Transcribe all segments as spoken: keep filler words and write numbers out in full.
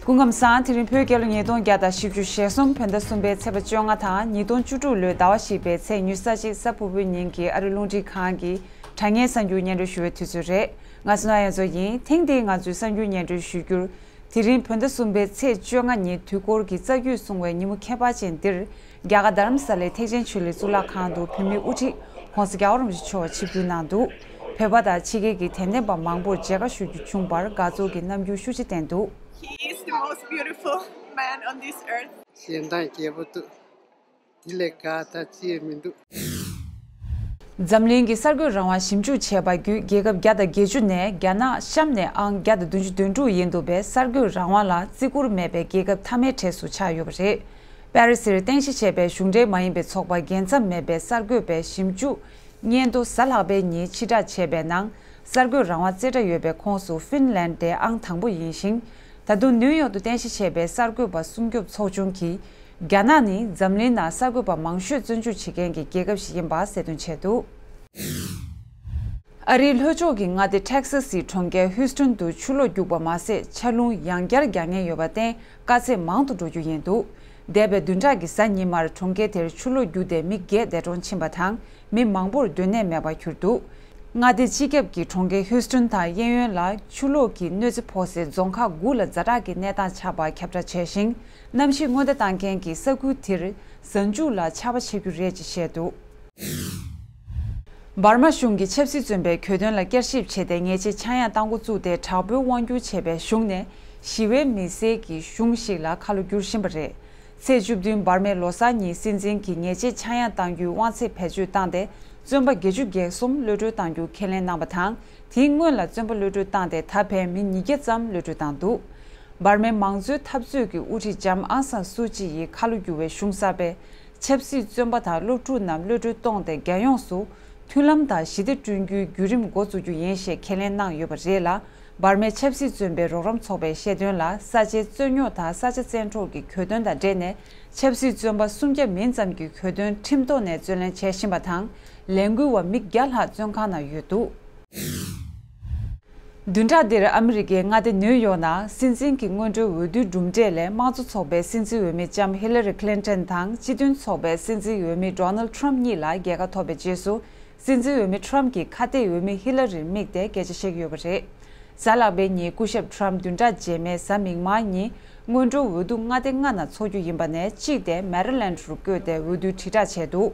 སྐུ་ཁམས་བཟང་། དེ་རིང་བོད་རྒྱལ་ལོ་ཉིས་སྟོང་བརྒྱ་དང་བཞི་བཅུ་ཞེ་གསུམ་བོད་ཟླ་གསུམ་པའི་ཚེས་པ་བཅོ་ལྔ་དང་ཉིས་སྟོང་བཅུ་དྲུག་ལོའི་ཟླ་བ་བཞི་པའི་ཚེས་ཉི་ཤུ་རྩ་གཅིག་གཟའ་ཕུར་བུའི་ཉིན་གྱི་ཨ་རི་རླུང་འཕྲིན་ཁང་གི་དྲ་བརྙན་གསར་འགྱུར་སྙན་སྒྲོན་ཞུ་བའི་དུས་ཚོད་རེད། ང་སྲིད་ན་ཡ་མཚོ་ཡིན། ཐེངས་འདིའི་ང་ཚོའི་གསར་འགྱུར་སྙན་སྒྲོན་ཞུ་རྒྱུར། དེ་རིང་བོད་ཟླ་གསུམ་པའི་ཚེས་བཅོ་ལྔ་ཉིན་དུས་འཁོར་གྱི་རྩ་རྒྱུད་སྲུང་བའི་ཉིན་མོ་ཁྱད་པར་ཅན་འདིར། རྒྱ་གར་རྡ་རམ་ས་ལའི་ཐེག་ཆེན་ཆོས་གླིང་གཙུག་ལག་ཁང་དུ་བོད་མིའི་དབུ་ཁྲིད་༸གོང་ས་༸རྒྱལ་བ་རིན་པོ་ཆེ་མཆོག་ཆིབས་བསྒྱུར་གནང་འདུག་བོད་པ་དང་ཕྱི་རྒྱལ་གྱི་དད་ལྡན་པ་མང་པོར་མཇལ་ཁ་ཞུ་རྒྱུ་བྱུང་བར་དགའ་ཚོར་གྱི་རྣམ་འགྱུར་ཤུགས་ཆེ་བསྟན་འདུག He is the most beautiful man on this earth. ཞེ་སྡང་སྐྱེས་པོ་འདུག་དེ་ལས་དགའ་ད་ཅི་ཡང་མི་འདུག་འཛམ་གླིང་གི་གསར་འགོད་རང་དབང་ཞིབ་འཇུག་བྱས་པ་བརྒྱུད་རྒྱལ་ཁབ་བརྒྱ་དང་བརྒྱད་ཅུ་ནས་རྒྱ་ནག་གཤམ་ནས་ཨང་བརྒྱ་དང་བདུན་ཅུ་དོན་དྲུག་ཡིན་འདུག་པས། གསར་འགོད་རང་དབང་ལ་བརྩི་བཀུར་མེད་པའི་རྒྱལ་ཁབ་མཐའ་མའི་གྲས་སུ་ཆགས་ཡོད་པ་རེད། པེ་རི་སིར་རྟེན་གཞི་བྱས་པའི་གཞུང་འབྲེལ་མ་ཡིན་པའི་ཚོགས་པ་འགན་འཛིན་མེད་པའི་གསར་འགོད་པའི་ཞིབ་འཇུག་སྙན་ཐོ་གཟའ་ལྷག་པའི་ཉིན་ཕྱིར་བསྒྲགས་བྱས་པའི་ནང་། གསར་འགོད་རང་དབང་རྩེ་གྲ་ཡོད་པའི་ཁོངས་སུ་ཧྥིན་ལན་ཌའི་ཨང་དང་པོ་ཡིན་ཞིང་། ད་དུང་ནིའུ་ཡོག་ཏུ་རྟེན་གཞི་བྱས་པའི་གསར་འགོད་པ་སྲུང་སྐྱོབ་ཚོགས་ཆུང་གིས། རྒྱ་ནག་ནི་འཛམ་གླིང་ནང་གསར་འགོད་པ་མང་ཤོས་བཙོན་འཇུག་བྱེད་མཁན་གྱི་རྒྱལ་ཁབ་ཞིག་ཡིན་པ་གསལ་སྟོན་བྱས་འདུག་ཨ་རིའི་ལྷོ་ཕྱོགས་ཀྱི་མངའ་སྡེ་ཊེག་སཱ་སིའི་གྲོང་ཁྱེར་ཧིའུ་སྟོན་དུ་ཆུ་ལོག་རྒྱུག་པ་མ་ཟད། ཆར་རླུང་ཡང་བསྐྱར་རྒྱག་ཉེན་ཡོད་པར་བརྟེན། དཀའ་ཚེགས་མང་དུ་འགྲོ་རྒྱུ་ཡིན་འདུག་འདས་པའི་བདུན་ཕྲག་གི་གཟའ་ཉི་མར་གྲོང་ཁྱེར་དེར་ཆུ་ལོག་རྒྱུག་སྟེ་མི་བརྒྱད་འདས་གྲོངས་ཕྱིན་པ་དང་། མི་མང་པོར་སྡོད་གནས་མེད་པར་གྱུར་འདུག་མངའ་སྡེ་སྤྱི་ཁྱབ་ཀྱི་གྲོང་ཁྱེར་ཧིའུ་སྟོན་དང་གཡས་གཡོན་ལ་ཆུ་ལོག་གི་གནོད་འཚེ་ཕོག་སའི་རྫོང་ཁག་དགུ་ལ་ཛ་དྲག་གི་གནས་སྟངས་ཆགས་པར་ཁྱབ་བསྒྲགས་བྱས་ཤིང་། གནམ་གཤིས་སྔོན་བརྡ་བཏང་མཁན་གྱིས་ས་ཁུལ་དེར་གཟའ་མཇུག་ལ་ཆར་པ་ཆད་རྒྱུ་རེད་ཅེས་བཤད་འདུག་འབར་མ་གཞུང་གིས་ཆབ་སྲིད་བཙོན་པའི་གྱོད་དོན་ལ་བསྐྱར་ཞིབ་བྱས་ཏེ། ཉེས་ཆད་ཆག་ཡང་གཏང་འགོ་བཙུགས་ཏེ། དྲག་པོའི་དབང་སྒྱུར་བྱས་པའི་གཞུང་ནས་ཞི་བའི་མི་སེར་གྱི་གཞུང་ཞིག་ལ་ཁ་ལོ་བསྒྱུར་བཞིན་པ་རེད། ཚེས་བཅུ་བདུན་འབར་མའི་ལོ་གསར་ཉིན་སྲིད་འཛིན་གྱིས་ཉེས་ཆད་ཆག་ཡང་གཏང་རྒྱུའི་དབང་ཚད་བེད་སྤྱོད་བཏང་སྟེ། བཙོན་པ་བརྒྱད་ཅུ་གྱ་གསུམ་གློད་གྲོལ་གཏང་རྒྱུ་ཁས་ལེན་གནང་བ་དང་། དེའི་སྔོན་ལ་བཙོན་པ་གློད་གྲོལ་བཏང་སྟེ། ད་ཕན་མི་ཉིས་བརྒྱ་ཙམ་གློད་གྲོལ་བཏང་འདུག་འབར་མའི་མང་གཙོའི་འཐབ་རྩོད་ཀྱི་དབུ་ཁྲིད་ལྕམ་ཨང་སན་སུའུ་ཅི་ཡིས་ཁ་ལོ་བསྒྱུར་བའི་གཞུང་གསར་པས། ཆབ་སྲིད་བཙོན་པ་དང་སློབ་ཕྲུག་རྣམས་གློད་གྲོལ་གཏོང་སྟེ། རྒྱལ་ཡོངས་སུ་མཐུན་ལམ་དང་ཞི་བདེ་བསྐྲུན་རྒྱུའི་བརྒྱུད་རིམ་འགོ་འཛུགས་རྒྱུ་ཡིན་ཞེས་ཁས་ལེན་གནང་ཡོད་པ་རེད་ལ། འབར་མའི་ཆབ་སྲིད་བཙོན་པའི་རོགས་རམ་ཚོགས་པས་བཤད་དོན་ལ། ས་ཆའི་རྩོད་རྙོག་དང་ས་ཆ་བཙན་འཕྲོག་གི་གྱོད་དོན་དང་འབྲེལ་ནས། ཆབ་སྲིད་བཙོན་པ་སུམ་བརྒྱ་མིན་ཙམ་གྱི་གྱོད་དོན་ཁྲིམས་ཐོག་ནས་རྩོད་ལེན་བྱེད་བཞིན་པ་དང་། ལས་འགུལ་བ་མི་བརྒྱ་ལྷག་བཙོན་ཁང་ནང་ཡོད་འདུག་བདུན་ཕྲག་འདིར་ཨ་མི་རི་ཀའི་མངའ་སྡེ་ནིའུ་ཡོག་ནང་སྲིད་འཛིན་གྱི་སྔོན་འགྲོའི་འོས་བསྡུའི་གྲུབ་འབྲས་ལས། དམངས་གཙོ་ཚོགས་པའི་སྲིད་འཛིན་འོས་མི་ལྕམ་ཧི་ལ་རི་ཁི་ལིན་ཊོན་དང་སྤྱི་མཐུན་ཚོགས་པའི་སྲིད་འཛིན་འོས་མི་ཌོ་ནལ་ཊམ་གཉིས་ལ་རྒྱལ་ཁ་ཐོབ་པའི་རྗེས་སུ། སྲིད་འཛིན་འོས་མི་ཊམ་གྱིས་ཁ་གཏད་འོས་མི་ཧི་ལ་རིར་དམིགས་ཏེ་སྐད་ཆ་བཤད་ཀྱི་ཡོད་པ་རེད། གཟའ་ལྷག་པའི་ཉིན་སྐུ་ཞབས་ཊམ་བདུན་ཕྲག་རྗེས་མའི་གཟའ་མིག་དམར་ཉིན་སྔོན་འགྲོའི་འོས་བསྡུ་མངའ་སྡེ་ལྔ་ནང་འཚོགས་རྒྱུ་ཡིན་པ་ནས། གཅིག་དེ་མེ་རི་ལན་ཌ་རུ་བསྐོས་ཏེ་འོས་བསྡུའི་དྲིལ་བསྒྲགས་བྱས་འདུག་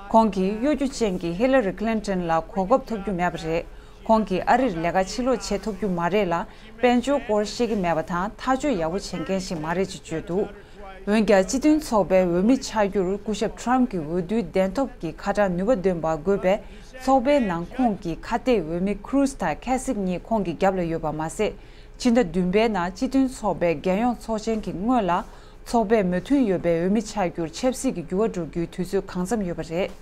ཁོང་གིས་གཡོ་སྒྱུ་ཅན་གྱི་ཧི་ལ་རི་ཁི་ལིན་ཊོན་ལ་གོ་སྐབས་ཐོབ་རྒྱུ་མེད་པ་རེད། ཁོང་གིས་ཨ་རིར་ལས་ཀ་ཕྱིར་སློག་བྱེད་ཐུབ་རྒྱུ་མ་རེད་ལ། དཔལ་འབྱོར་སྐོར་ཤེས་ཀྱི་མེད་པ་དང་ཐག་གཅོད་ཡག་པོ་བྱེད་མཁན་ཞིག་མ་རེད་ཅེས་བརྗོད་འདུག་འོན་ཀྱང་། སྤྱི་མཐུན་ཚོགས་པའི་འོས་མི་ཆགས་རྒྱུར་སྐུ་ཞབས་ཊམ་གྱི་འོས་བསྡུའི་གདན་ཐོབ་ཀྱི་ཁ་གྲངས་ནུས་པ་ལྡན་པ་དགོས་པས། ཚོགས་པའི་ནང་ཁོང་གི་ཁ་གཏད་འོས་མི་ཁུ་རུ་སི་དང་ཁེ་སིབ་གཉིས་ཁོང་གི་རྒྱབ་ལ་ཡོད་པ་མ་ཟད། ཕྱི་ཟླ་བདུན་པའི་ནང་སྤྱི་མཐུན་ཚོགས་པའི་རྒྱལ་ཡོངས་ཚོགས་ཆེན་གྱི་སྔོན་ལ། ཚོགས་པས་མོས་མཐུན་ཡོད་པའི་འོས་མི་ཆགས་རྒྱུར་ཆབ་སྲིད་ཀྱི་འགྱུར་བ་འགྲོ་རྒྱུའི་དུས་ཚོད་གང་འཚམ་ཡོད་པ་རེད།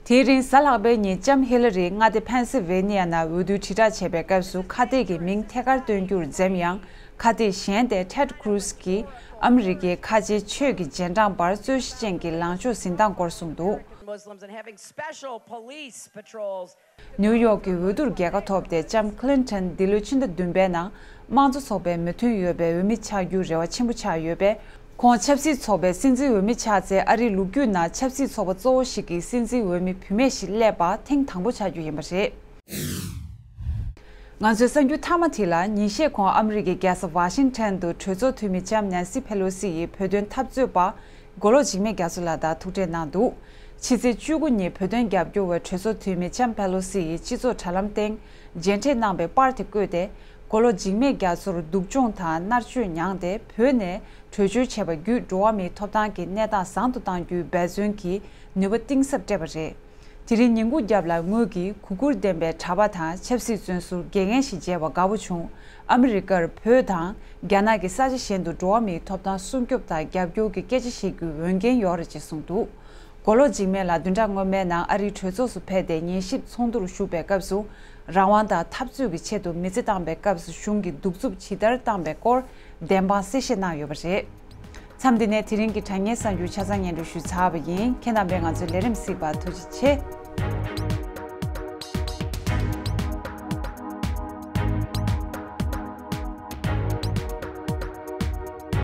དེའི་རིང་གཟའ་ལྷག་པའི་ཉིན་ལྕམ་ཧི་ལ་རི་མངའ་སྡེ་ཕེན་སི་ཝེ་ནི་ཡ་ནང་འོས་བསྡུའི་དྲིལ་བསྒྲགས་བྱས་པའི་སྐབས་སུ། ཁ་གཏད་ཀྱི་མིང་ཐད་ཀར་བཏོན་རྒྱུར་འཛེམ་ཡང་། ཁ་གཏད་གཞན་དེ་ཊེད་ཁུ་རུ་སི་གིས་ཨ་མི་རི་ཀའི་ཁ་ཆེའི་ཆོས་ཀྱི་རྗེས་འབྲང་པར་རྩོད་གཞི་ཅན་གྱི་ལངས་ཕྱོགས་འཛིན་སྟངས་སྐོར་གསུངས་འདུག Muslims and having special police patrols. ནིའུ་ཡོག་གི་འོས་བསྡུར་རྒྱལ་ཁ་ཐོབ་སྟེ། ལྕམ་ཁི་ལིན་ཊོན་འདི་ལོའི་ཕྱི་ཟླ་བདུན་པའི་ནང་དམངས་གཙོ་ཚོགས་པའི་མོས་མཐུན་ཡོད་པའི་འོས་མི་ཆགས་རྒྱུའི་རེ་བ་ཆེན་པོ་ཆགས་ཡོད་པས། ཁོང་ཆབ་སྲིད་ཚོགས་པའི་སྲིད་འཛིན་འོས་མི་ཆགས་ཚེ། ཨ་རིའི་ལོ་རྒྱུས་ནང་ཆབ་སྲིད་ཚོགས་པ་གཙོ་བོ་ཞིག་གི་སྲིད་འཛིན་འོས་མི་བུད་མེད་ཞིག་སླེབས་པ་ཐེངས་དང་པོ་ཆགས་རྒྱུ་ཡིན་པ་རེད། ང་ཚོའི་གསར་འགྱུར་མཐའ་མ་དེ་ལ། ཉིན་ཤས་གོང་ཨ་མི་རི་ཀའི་རྒྱལ་ས་ཝ་ཤིང་ཊོན་དུ་གྲོས་ཚོགས་འཐུས་མི་ལྕམ་ནན་སི་ཕེ་ལོ་སི་ཡིས་བོད་དོན་འཐབ་རྩོད་པ་མགོ་ལོག་འཇིགས་མེད་རྒྱ་མཚོ་ལགས་དང་ཐུག་འཕྲད་གནང་འདུག་ཕྱི་ཚེས་བཅུ་དགུ་ཉིན་བོད་དོན་རྒྱབ་སྐྱོར་བས་གྲོས་ཚོགས་འཐུས་མི་ལྕམ་ཕེ་ལོ་སི་ཡི་སྤྱི་ཚོགས་དྲ་ལམ་སྟེང་མཇལ་འཕྲད་གནང་པའི་པར་དེ་བཀོད་དེ། མགོ་ལོག་འཇིགས་མེད་རྒྱ་མཚོར་སྡུག་སྦྱོང་དང་མནར་གཅོད་མྱངས་ཏེ། བོད་ནས་བྲོས་བྱོལ་བྱས་པ་བརྒྱུད་འགྲོ་བ་མིའི་ཐོབ་ཐང་གི་གནས་སྟངས་བཟང་དུ་གཏང་རྒྱུའི་འབད་བརྩོན་གྱི་ནུས་པ་གཏིང་ཟབ་སྤྲད་པ་རེད། དེ་རིང་ཉིན་གུང་རྒྱབ་ལ་ངོས་ཀྱིས་གུས་བཀུར་ལྡན་པའི་གྲྭ་པ་དང་ཆབ་སྲིད་བཙོན་ཟུར་དགེ་རྒན་ཞིག་མཇལ་བ་དགའ་པོ་བྱུང་། ཨ་མི་རི་ཀར་བོད་དང་རྒྱ་ནག་གི་ས་ཆ་གཞན་དུ་འགྲོ་བ་མིའི་ཐོབ་ཐང་སྲུང་སྐྱོབ་དང་རྒྱབ་སྐྱོར་གྱི་སྐད་ཆ་བཤད་རྒྱུའི་འོས་འགན་ཡོད་རེད་ཅེས་གསུངས་འདུག་མགོ་ལོག་འཇིགས་མེད་ལགས་བདུན་ཕྲག་སྔོན་མའི་ནང་ཨ་རིའི་གྲོས་ཚོགས་སུ་ཕེབས་ཏེ། ཉན་ཞིབ་ཚོགས་འདུར་ཞུགས་པའི་སྐབས་སུ། རང་དབང་དང་འཐབ་རྩོད་ཀྱི་ཆེད་དུ་མི་ཚེ་བཏང་པའི་སྐབས་སུ་གཞུང་གིས་གདུག་རྩུབ་ཇི་ལྟར་བཏང་པའི་སྐོར་བདེན་དཔང་གསལ་བཤད་གནང་ཡོད་པ་རེད། མཚམས་འདི་ནས་དེ་རིང་གི་དྲ་བརྙན་གསར་འགྱུར་ཆ་ཚང་སྙན་སྒྲོན་ཞུས་ཚར་བ་ཡིན། ཁྱེད་རྣམ་པས་ང་ཚོའི་ལས་རིམ་གཟིགས་པར་ཐུགས་རྗེ་ཆེ།